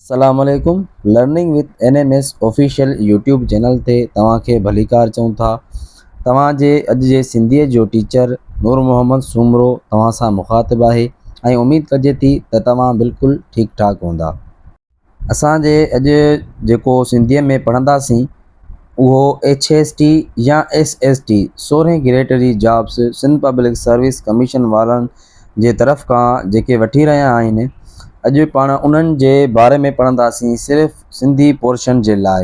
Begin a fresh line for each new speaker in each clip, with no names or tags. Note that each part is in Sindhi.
السلام عليڪم learning with N M S official YouTube channel تي توهان کي ڀليڪار چئون ٿا توهان جي اڄ جي سنڌيء جو ٽيچر نور محمد سومرو توهان سان مخاطب آهي ۽ اميد ڪجي ٿي ته توهان بلڪل ٺيڪ ٺاڪ هوندا. اسان جي اڄ جيڪو سنڌيء ۾ پڙهنداسين اهو ايڇ ايس ٽي يا ايس ايس ٽي سورهين گريڊ جي jobs Sindh public service commission وارن جي طرف کان جيڪي وٺي رهيا آهن اڄ پاڻ انهن جي باري ۾ پڙهنداسين صرف سنڌي پورشن جي لاء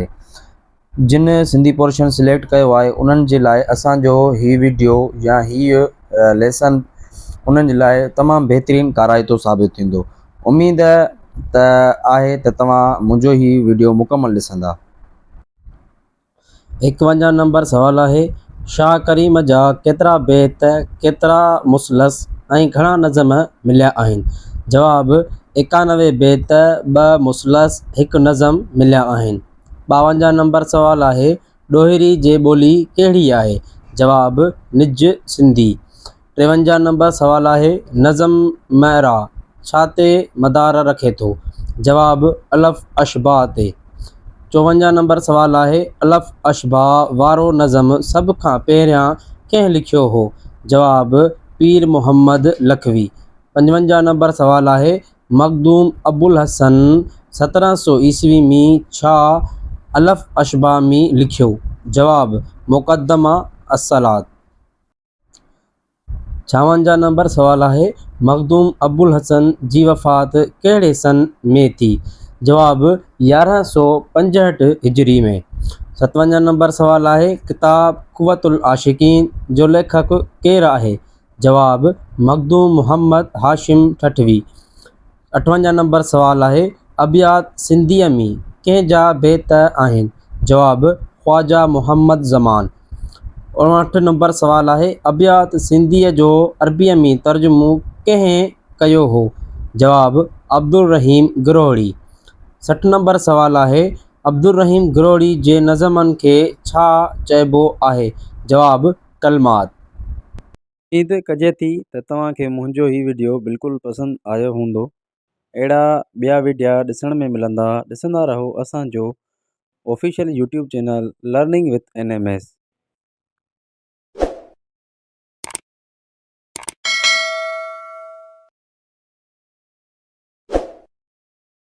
جن سنڌي پورشن سليڪٽ ڪيو آهي انهن جي لاء اسان جو هي ويڊيو يا هي ليسن انهن جي لاء تمام بهترين ڪارائتو ثابت ٿيندو اميد ته آهي ته توهان منهنجو هي ويڊيو مڪمل ڏسندا.
ايڪونجاهه نمبر سوال آهي، شاهه ڪريم جا ڪيترا بيت، ڪيترا مثلث ۽ گهڻا نظم مليا آهن؟ جواب، 91 بيت، ٻه مثلث، هڪ نظم مليا آهن. ٻاونجاهه نمبر سوال آهي، ڏوهيري جي ٻولي ڪهڙي آهي؟ جواب، نج سنڌي. ٽيونجاهه نمبر سوال آهي، نظم معريٰ ڇا تي مدار رکي ٿو؟ جواب، الف اشباع تي. چوونجاهه نمبر سوال آهي، الف اشباع وارو نظم سڀ کان پهريان ڪنهن لکيو هو؟ جواب، پير محمد لکوي. پنجونجاهه نمبر سوال آهي، مخدوم ابوالحسن 1700 عيسوي ۾ ڇا الف اشباع ۾ لکيو؟ جواب، مقدمه الصلوة. ڇاونجاهه نمبر سوال آهي، مخدوم ابوالحسن جي وفات ڪهڙي سن ۾ ٿي؟ جواب، 1165 هجري ۾. ستونجاهه نمبر سوال آهي، ڪتاب قوت العاشقين جو ليکڪ ڪير آهي؟ جواب، مخدوم محمد هاشم ٺٽوي. اٺونجاهه نمبر سوال آهي، ابيات سنڌيء ۾ ڪنهن جا بيت آهن؟ جواب، خواجه محمد زمان. اڻهٺ نمبر سوال آهي، ابيات سنڌيء جو عربيء ۾ ترجمو ڪنهن ڪيو هو؟ جواب، عبدالرحيم گروهڙي. 60 نمبر سوال آهي، عبدالرحيم گروهڙي جي نظمن کي ڇا چئبو آهي؟ جواب، ڪلمات.
اميد ڪجي ٿي ته توهان کي منهنجو هي وڊيو بلڪل پسند آيو هوندو اهڙا ٻيا وڊيا ڏسڻ ۾ ملندا ڏسندا رهو اسان جو official YouTube channel learning with N M S.